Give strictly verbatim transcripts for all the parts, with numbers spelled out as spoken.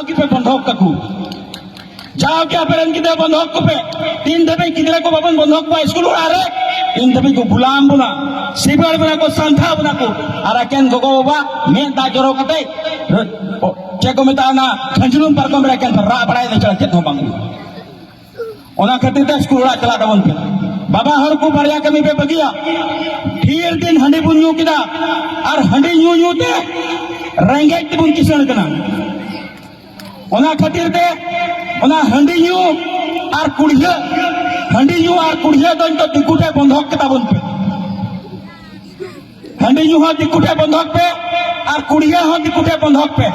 ᱜᱮᱯᱮ ᱵᱚᱱᱫᱷᱚᱠ ᱠᱟᱠᱚ᱾ ᱡᱟᱣ ᱜᱮ ᱟᱯᱮ ᱨᱮᱱ ᱜᱤᱫᱽᱨᱟᱹ ᱵᱚᱱᱫᱷᱚᱠ ᱠᱚᱯᱮ᱾ ᱛᱤᱱ ᱫᱷᱟᱹᱵᱤᱡ ᱜᱤᱫᱽᱨᱟᱹ ᱠᱚ ᱵᱟᱵᱚᱱ ᱵᱚᱱᱫᱷᱚᱠ ᱠᱚᱣᱟ ᱥᱠᱩᱞ ᱚᱲᱟᱜ ᱨᱮ, ᱤᱱ ᱫᱷᱟᱹᱵᱤᱡ ᱠᱚ ᱜᱩᱞᱟᱢ ᱵᱚᱱᱟ, ᱥᱤᱵᱟᱹᱲ ᱵᱚᱱᱟ ᱠᱚ, ᱥᱟᱱᱛᱷᱟ ᱵᱚᱱᱟ ᱠᱚ᱾ ᱟᱨ ᱮᱠᱮᱱ ᱜᱚᱜᱚ ᱵᱟᱵᱟ ᱢᱮᱫ ᱫᱟᱜ ᱡᱚᱨᱚ ᱠᱟᱛᱮ, ᱪᱮᱫ ᱠᱚ ᱢᱮᱛᱟᱜᱼᱟ, ᱚᱱᱟ ᱠᱷᱟᱸᱡᱽᱞᱩᱢ ᱯᱟᱨᱠᱚᱢ ᱨᱮ ᱮᱠᱮᱱ ᱨᱟᱜ ᱵᱟᱲᱟᱭ ᱫᱚ ᱪᱷᱟᱲᱟ ᱪᱮᱫ ᱦᱚᱸ ᱵᱟᱝ ᱦᱩᱭᱩᱜᱼᱟ᱾ ᱚᱱᱟ ᱠᱷᱟᱹᱛᱤᱨ ᱛᱮ ᱥᱠᱩᱞ ᱚᱲᱟᱜ ᱪᱟᱞᱟᱜ ᱛᱟᱵᱚᱱ ᱯᱮ᱾ ᱵᱟᱵᱟ ᱦᱚᱲ ᱠᱚ ᱵᱟᱨᱭᱟ ᱠᱟᱹᱢᱤ ᱯᱮ ᱵᱟᱹᱜᱤᱭᱟ᱾ ᱰᱷᱮᱨ ᱫᱤᱱ ᱦᱟᱺᱰᱤ ᱵᱚᱱ ᱧᱩ ᱠᱮᱫᱟ, ᱟᱨ ᱦᱟᱺᱰᱤ ᱧᱩ ᱧᱩ ᱛᱮ ᱨᱮᱸᱜᱮᱡ ᱛᱮᱵᱚᱱ ᱠᱤᱥᱟᱹᱬ ᱠᱟᱱᱟ᱾ ᱚᱱᱟ ᱠᱷᱟᱹᱛᱤᱨ ᱛᱮ ᱚᱱᱟ ᱦᱟᱺᱰᱤ ᱧᱩ ᱟᱨ ᱠᱩᱲᱤᱭᱟᱹ, ᱦᱟᱺᱰᱤ ᱧᱩ ᱟᱨ ᱠᱩᱲᱤᱭᱟᱹ ᱫᱚ ᱱᱤᱛᱚᱜ ᱫᱤᱠᱩ ᱴᱷᱮᱱ ᱵᱚᱱᱫᱷᱚᱠ ᱠᱮᱫᱟ ᱵᱚᱱ ᱯᱮ᱾ ᱦᱟᱺᱰᱤ ᱧᱩ ᱦᱚᱸ ᱫᱤᱠᱩ ᱴᱷᱮᱱ ᱵᱚᱱᱫᱷᱚᱠ ᱯᱮ, ᱟᱨ ᱠᱩᱲᱤᱭᱟᱹ ᱦᱚᱸ ᱫᱤᱠᱩ ᱴᱷᱮᱱ ᱵᱚᱱᱫᱷᱚᱠ ᱯᱮ᱾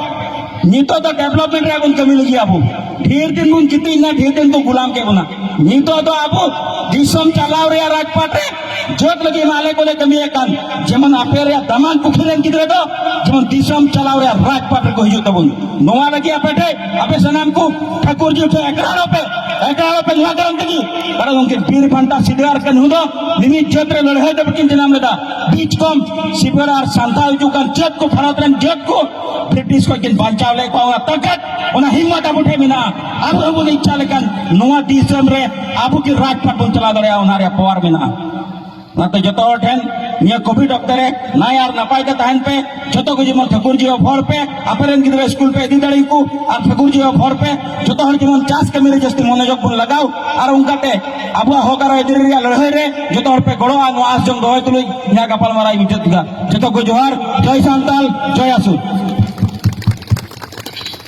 ᱱᱤᱛᱚᱜ ᱫᱚ ᱰᱮᱵᱷᱞᱚᱯᱢᱮᱱᱴ ᱨᱮᱭᱟᱜ ᱵᱚᱱ ᱠᱟᱹᱢᱤ ᱞᱟᱹᱜᱤᱫ ᱟᱵᱚ᱾ ᱰᱷᱮᱨ ᱫᱤᱱ ᱵᱚᱱ ᱜᱤᱛᱤᱡ ᱮᱱᱟ, ᱰᱷᱮᱨ ᱫᱤᱱ ᱠᱚ ᱜᱩᱞᱟᱢ ᱠᱮᱫ ᱵᱚᱱᱟ᱾ ᱱᱤᱛᱚᱜ ᱫᱚ ᱟᱵᱚ ᱫᱤᱥᱚᱢ ᱪᱟᱞᱟᱣ ᱨᱮᱭᱟᱜ ᱨᱟᱡᱽᱯᱟᱴ ᱨᱮ ᱡᱟᱹᱛ ᱞᱟᱹᱜᱤᱫ ᱢᱟ ᱟᱞᱮ ᱠᱚᱞᱮ ᱠᱟᱹᱢᱤᱭᱮᱫ ᱠᱟᱱ, ᱡᱮᱢᱚᱱ ᱟᱯᱮ ᱨᱮᱭᱟᱜ ᱫᱟᱢᱟᱱ ᱯᱩᱠᱷᱨᱤ ᱨᱮᱱ ᱜᱤᱫᱽᱨᱟᱹ ᱫᱚ ᱡᱮᱢᱚᱱ ᱫᱤᱥᱚᱢ ᱪᱟᱞᱟᱣ ᱨᱮᱭᱟᱜ ᱨᱟᱡᱽᱯᱟᱴ ᱨᱮᱠᱚ ᱦᱤᱡᱩᱜ ᱛᱟᱵᱚᱱ᱾ ᱱᱚᱣᱟ ᱞᱟᱹᱜᱤᱫ ᱟᱯᱮ ᱴᱷᱮᱱ, ᱟᱯᱮ ᱥᱟᱱᱟᱢ ᱠᱚ ᱴᱷᱟᱹᱠᱩᱨ ᱡᱤ ᱴᱷᱮᱱ ᱮᱠᱨᱟᱲᱚᱜ ᱯᱮ, ᱮᱠᱨᱟᱲᱚᱜ ᱯᱮ ᱱᱚᱣᱟ ᱠᱟᱨᱚᱱ ᱛᱮᱜᱮ, ᱠᱟᱨᱚᱱ ᱩᱱᱠᱤᱱ ᱵᱤᱨ ᱵᱟᱱᱴᱟ ᱥᱤᱫᱟᱹ ᱟᱨ ᱠᱟᱹᱱᱦᱩ ᱫᱚ ᱢᱤᱢᱤᱫ ᱡᱟᱹᱛ ᱨᱮ ᱞᱟᱹᱲᱦᱟᱹᱭ ᱫᱚ ᱵᱟᱹᱠᱤᱱ ᱡᱟᱱᱟᱢ ᱞᱮᱫᱟ᱾ ᱵᱤᱪ ᱠᱚᱢ ᱥᱤᱵᱟᱹᱲ ᱟᱨ ᱥᱟᱱᱛᱟᱲ ᱦᱤᱡᱩᱜ ᱠᱟᱱ ᱡᱟᱹᱛ ᱠᱚ, ᱵᱷᱟᱨᱚᱛ ᱨᱮᱱ ᱡᱟᱹᱛ ᱠᱚ ᱵᱨᱤᱴᱤᱥ ᱠᱷᱚᱱ ᱠᱤᱱ ᱵᱟᱧᱪᱟᱣ ᱞᱮᱫ ᱠᱚᱣᱟ᱾ ᱚᱱᱟ ᱛᱟᱠᱟᱛ, ᱚᱱᱟ ᱦᱤᱢᱢᱚᱛ ᱟᱵᱚ ᱴᱷᱮᱱ ᱢᱮᱱᱟᱜᱼᱟ᱾ ᱟᱵᱚ ᱦᱚᱸᱵᱚᱱ ᱤᱪᱪᱷᱟ ᱞᱮᱠᱷᱟᱱ ᱱᱚᱣᱟ ᱫᱤᱥᱚᱢ ᱨᱮ ᱟᱵᱚ ᱜᱮ ᱨᱟᱡᱽᱯᱟᱴ ᱵᱚᱱ ᱪᱟᱞᱟᱣ ᱫᱟᱲᱮᱭᱟᱜᱼᱟ, ᱚᱱᱟ ᱨᱮᱭᱟᱜ ᱯᱟᱣᱟᱨ ᱢᱮᱱᱟᱜᱼᱟ᱾ ᱚᱱᱟᱛᱮ ᱡᱚᱛᱚ ᱦᱚᱲ ᱴᱷᱮᱱ ᱱᱤᱭᱟᱹ ᱠᱳᱵᱷᱤᱰ ᱚᱠᱛᱮ ᱨᱮ ᱱᱟᱭ ᱟᱨ ᱱᱟᱯᱟᱭ ᱛᱮ ᱛᱟᱦᱮᱱ ᱯᱮ᱾ ᱡᱚᱛᱚ ᱠᱚ ᱡᱮᱢᱚᱱ ᱴᱷᱟᱹᱠᱩᱨ ᱡᱤ ᱦᱚᱦᱚ ᱯᱮ, ᱟᱯᱮ ᱨᱮᱱ ᱜᱤᱫᱽᱨᱟᱹ ᱥᱠᱩᱞ ᱯᱮ ᱤᱫᱤ ᱫᱟᱲᱮᱭᱟᱠᱚ, ᱟᱨ ᱴᱷᱟᱹᱠᱩᱨ ᱡᱤ ᱦᱚᱦᱚ ᱯᱮ᱾ ᱡᱚᱛᱚ ᱦᱚᱲ ᱡᱮᱢᱚᱱ ᱪᱟᱥ ᱠᱟᱹᱢᱤ ᱨᱮ ᱡᱟᱹᱥᱛᱤ ᱢᱚᱱᱳᱡᱳᱜᱽ ᱵᱚᱱ ᱞᱟᱜᱟᱣ, ᱟᱨ ᱚᱱᱠᱟᱛᱮ ᱟᱵᱚᱣᱟᱜ ᱦᱚᱠ ᱟᱨ ᱟᱹᱭᱫᱟᱹᱨᱤ ᱨᱮᱭᱟᱜ ᱞᱟᱹᱲᱦᱟᱹᱭ ᱨᱮ ᱡᱚᱛᱚ ᱦᱚᱲ ᱯᱮ ᱜᱚᱲᱚᱜᱼᱟ᱾ ᱱᱚᱣᱟ ᱟᱥ ᱡᱚᱝ ᱫᱚᱦᱚᱭ ᱛᱩᱞᱩᱡ ᱤᱧᱟᱹᱜ ᱜᱟᱯᱟᱞᱢᱟᱨᱟᱣ ᱤᱧ ᱢᱩᱪᱟᱹᱫ ᱠᱮᱫᱟ᱾ ᱡᱚᱛᱚ ᱠᱚ ᱡᱚᱦᱟᱨ, ᱡᱚᱭ ᱥᱟᱱᱛᱟᱞ, ᱡᱚᱭ ᱟᱥᱩᱨ᱾